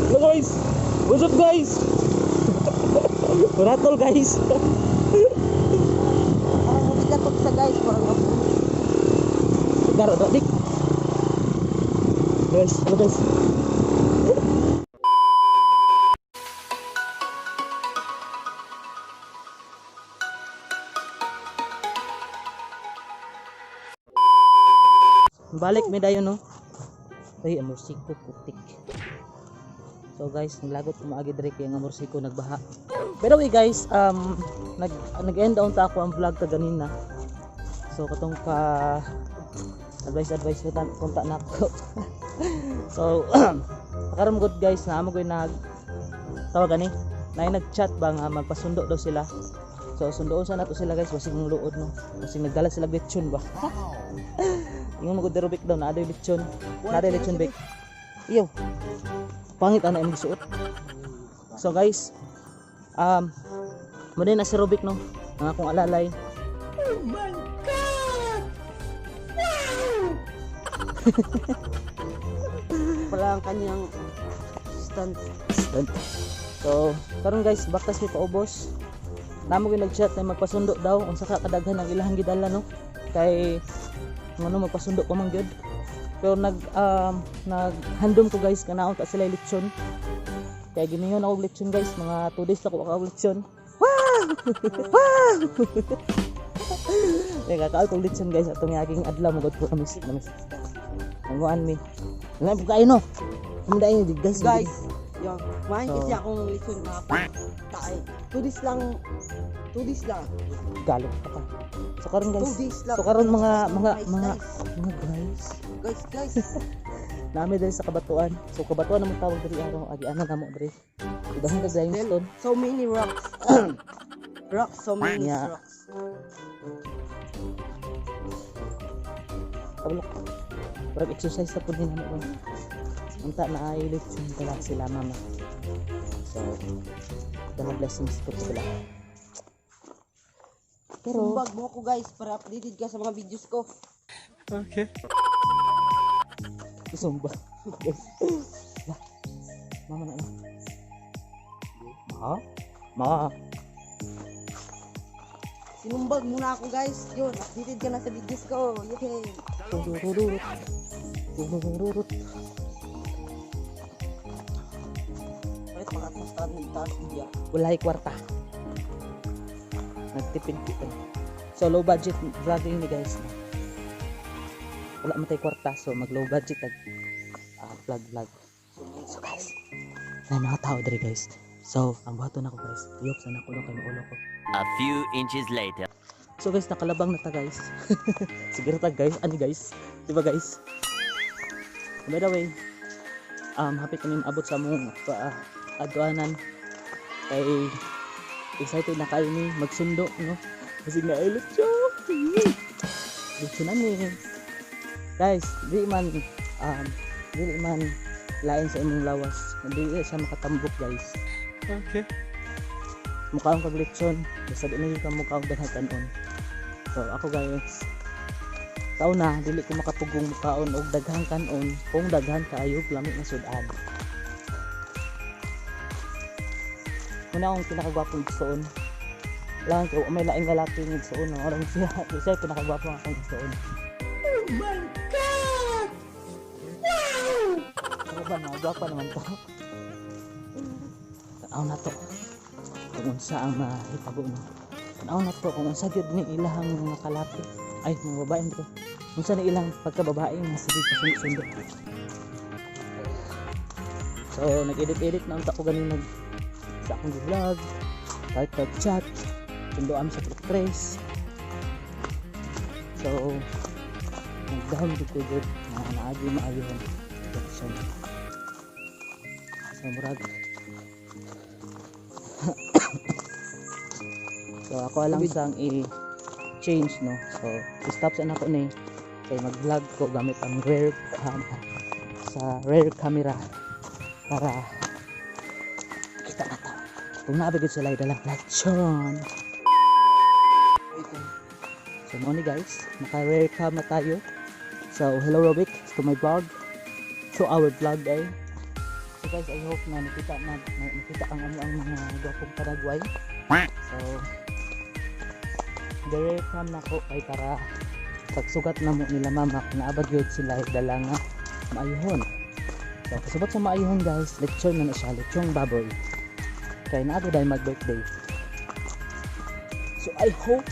Hello guys! What's up, guys? Ratol, guys. Parang umigatok sa guys, parang Daro, dik. Guys, hello guys. Balik mi dayon, no. Ay, amorsiko putik. So guys, naglagot kumaagi diri kay ang amorsiko nagbaha. By the way guys, nag-end down ta ako ang vlog kaganina. So katong pa advice advice ko konta na ako. So karon good guys, na amo ko nag tawag ani, na nag-chat ba nga magpasundo daw sila. So sundoon sa nato sila guys, basig mong luod, no. Basig nagdala sila lechon ba. Ingon mo gud Rubik daw na adoy lechon. Na adoy lechon bik. Iyo. Pangit ana imong suot. So guys, mo na si Rubik, no. Ang akong alalay. Oh my God! Wow! Pala ang kanyang stunt. Stunt. So, karon guys, baktas mi paubos. Namo gyud nag-chat na magpasundo daw unsa ka kadaghan ang ilahang gidala, no. Kay ngano magpasundo pa man gyud. Pero naghandom ko guys kanaon ta sila lechon. Kay giningon ako og lechon guys, mga 2 days na ko og lechon. Wow! Wow! Teka, kaon kog lechon guys atong aking adlaw mo gud ko kami namis. Nanguan mi. Nang kayo, no. Kumundain guys. Guys, yun. Kumain kasi So- akong lechon kahapon. Tae. 2 days lang. 2 days lang. Galo pa ka. So karon guys, 2 days lang. So karon mga mga Guys, mga guys. mga guys, Guys, guys. Nami diri sa Kabatuan. So Kabatuan naman tawag diri araw agi ana namo diri. Daghan kag limestone. So many rocks. Rocks, so many rocks. Kabalo. Parang exercise na pud ni namo ron. Unta na ay lechon pala sila mama. So dahil blessings ko sila. Pero Sumbag mo ako guys para updated ka sa mga videos ko. Sumba. Guys. Lah. Mama na ano. Ma? Ma. Sinumbag muna ako guys. Yun, updated ka na sa videos ko. Yay! Tururururut. Tururururut. Palit makatmas taas ng taas video. Walay kwarta. Nagtipid kita. So low budget vlogging ni guys. Wala man tay kwarta, so mag low budget ag vlog vlog. So guys, na mga tao diri guys. So ang buhaton nako guys, iyop sana ko kay maulo ko. A few inches later. So guys, nakalabang na ta guys. Siguro ta guys, ani guys. Di ba guys? By the way, happy kami maabot sa among aduanan. Kay excited na kayo ni magsundo, no? Kasi nga ay lechon. Lechon na ni. Guys, di man lain sa imong lawas. Hindi siya makatambok guys. Okay. Mukhaon kag lechon, basta di na ka mukhaon daghang kanon. So ako guys, tao na dili ko makapugong mukaon og daghang kanon kung daghan kaayo lami nga sud-an. Muna akong pinakagwapong igsoon. Lang ko may laing lalaki ng igsoon, no? Alam siya, siya yung pinakagwapo nga akong igsoon. Oh my God! Wow! Ano ba na, gwapa naman to. Tanaw na to kung unsa ang mahitabo, no. Tanaw na to kung unsa gyud ni ilahang mga kalaki. Ay, mga babae to. Unsa ni ilang pagkababae nga sige pasundo. So, nag-edit-edit na unta ko ganin nag sa akong vlog, kahit chat, sundoan sa Purok 3. So, nagdahon gud ko gud na naagi maayohon production. So, murag. So, ako lang sang i-change, no. So, i-stop sa nako ni kay mag-vlog ko gamit ang rare cam sa rare camera para kita na to. Kung naa ba gud sila dalang lechon. So, mo ni guys, naka rare cam na tayo. So, hello Robic, to my vlog. To our vlog day. So guys, I hope na nakita ang ano ang mga gwapong Paraguay. So very calm na ko kay para pagsugat na mo nila mama naabad gyud sila dala nga maayuhon. So kasabot sa maayuhon guys, lechon na na siya, lechong baboy. Kay naabot dahil mag-birthday. So I hope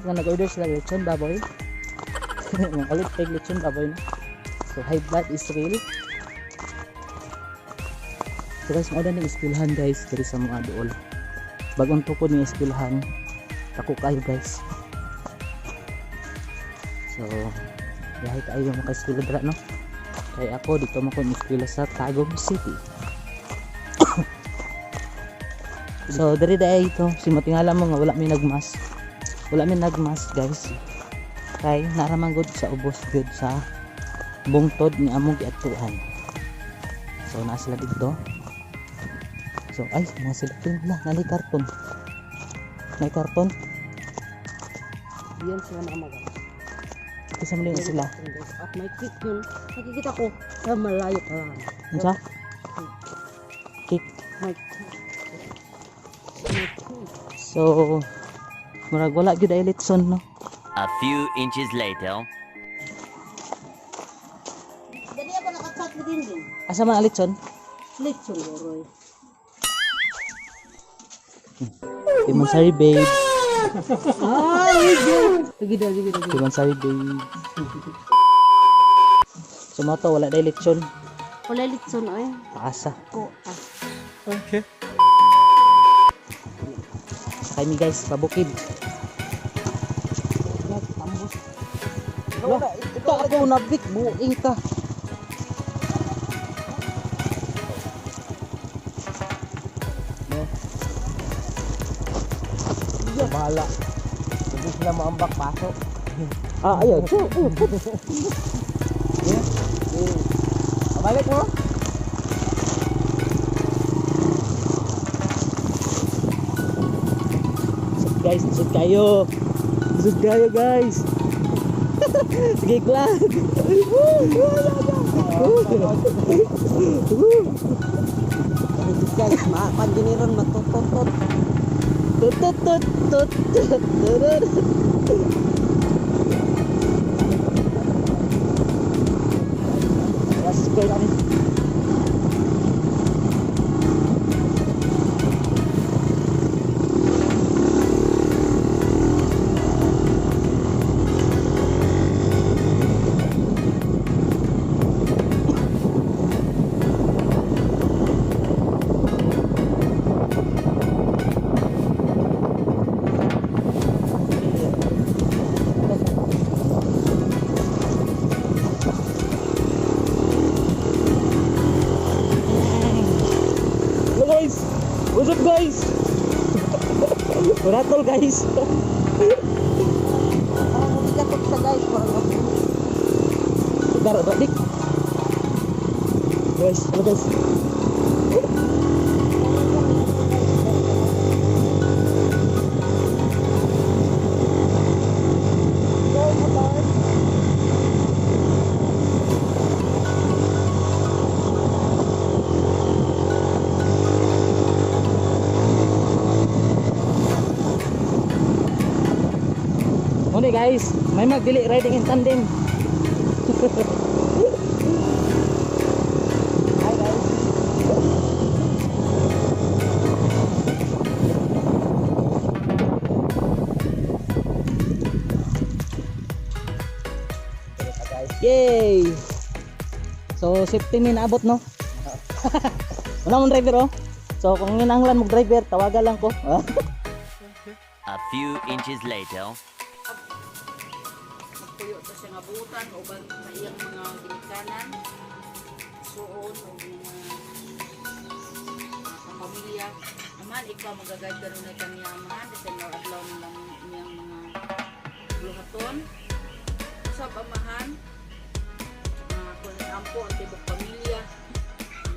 na nag-order sila lechon baboy. Mga ulit kay lechon baboy na. So high blood is real. So guys, mao na ning eskwelahan guys diri sa mga duol. Bagong tukod ni eskwelahan. Dako kayo guys. So, lahi kayo maka-eskwela dira no. Kay ako dito mo ko eskwela sa Tagum City. So, diri dai ito, si matingala mo nga wala mi nagmas. Wala mi nagmas guys. Kay naraman gud sa ubos gud sa bungtod ni among giadtuan. So, naa sila dito. So, ay, mga sila la, nali karton. May karton. Yan sila mama guys. Isa mo sila. Guys. At may cake yun. Nakikita ko sa malayo pa lang. Unsa? Cake. May cake. May cake. So, murag wala gyud ay litson no. A few inches later. Dali ako nakachat mo din din. Asa man ang litson? Lechon Roy. Timansari babe. Ay, sige daw, sige daw. Timansari babe. So mo to wala day litson. Wala litson oy. Paasa. Ko ah. Sakay mi guys, pabukid. Tambos. Wala, ito ako nabik buing ka. No. Bahala. Hindi sila maambak paso. Ah, ayaw. Pabalik mo. Sud guys, sud kayo. Sud kayo guys. Sige, clan. Guys, maapan giniron matututot. Tut tut tut tut tut tut. Yes, go kami. Hello guys! What's up guys? Ratol guys! Parang umigatot siya guys, parang Dara, balik! Guys, hello guys! Muna guys, may magdili riding in tandem. Hi guys. Yay! So safety ni naabot no. Wala mong driver oh. So kung ginahanglan mo driver, tawagan lang ko. A few inches later. Magtuyo ta siya nga butan o ban sa iyang mga ginikanan, suon o mga kapamilya. Amahan, ikaw magagayad kanunay kaniya amahan bisan nga adlaw lang niyang mga buluhaton. Usab amahan, mga kun ampo ang tibok pamilya.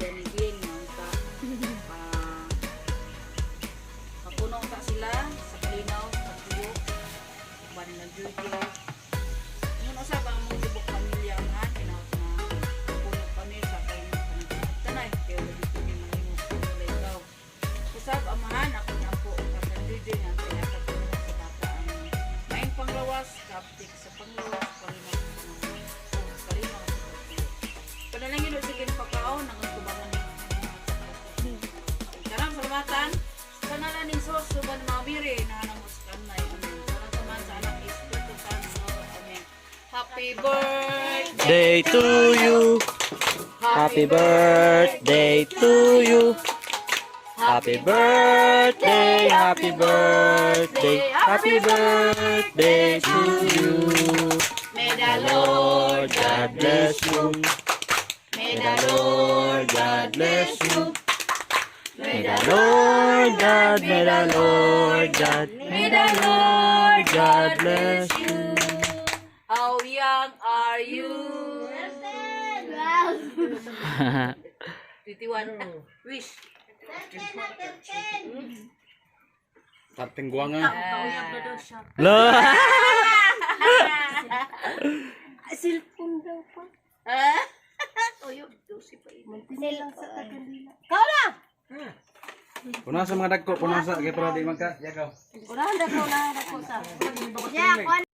Yan again, nga ta kapunong ta sila sa kalinaw, sa tuyo, uban nila Jojo. Ingon usab ang among tibok pamilya amahan, hinaut na puno kami sa kay tanay. Happy birthday. Day to you. Happy birthday to you. Happy birthday, happy birthday, happy birthday to you. May the Lord God bless you. May May the Lord God bless you. May the Lord God, may the Lord God, may the Lord God bless you. How young are you? 21. Wish. Tarting guwanga. Kauyab na daw siya. Lo. Cellphone daw pa. Ah? Uyab daw si pa. Punasan mga dagko, punasa kay para di magka yakaw. Yeah, kuan.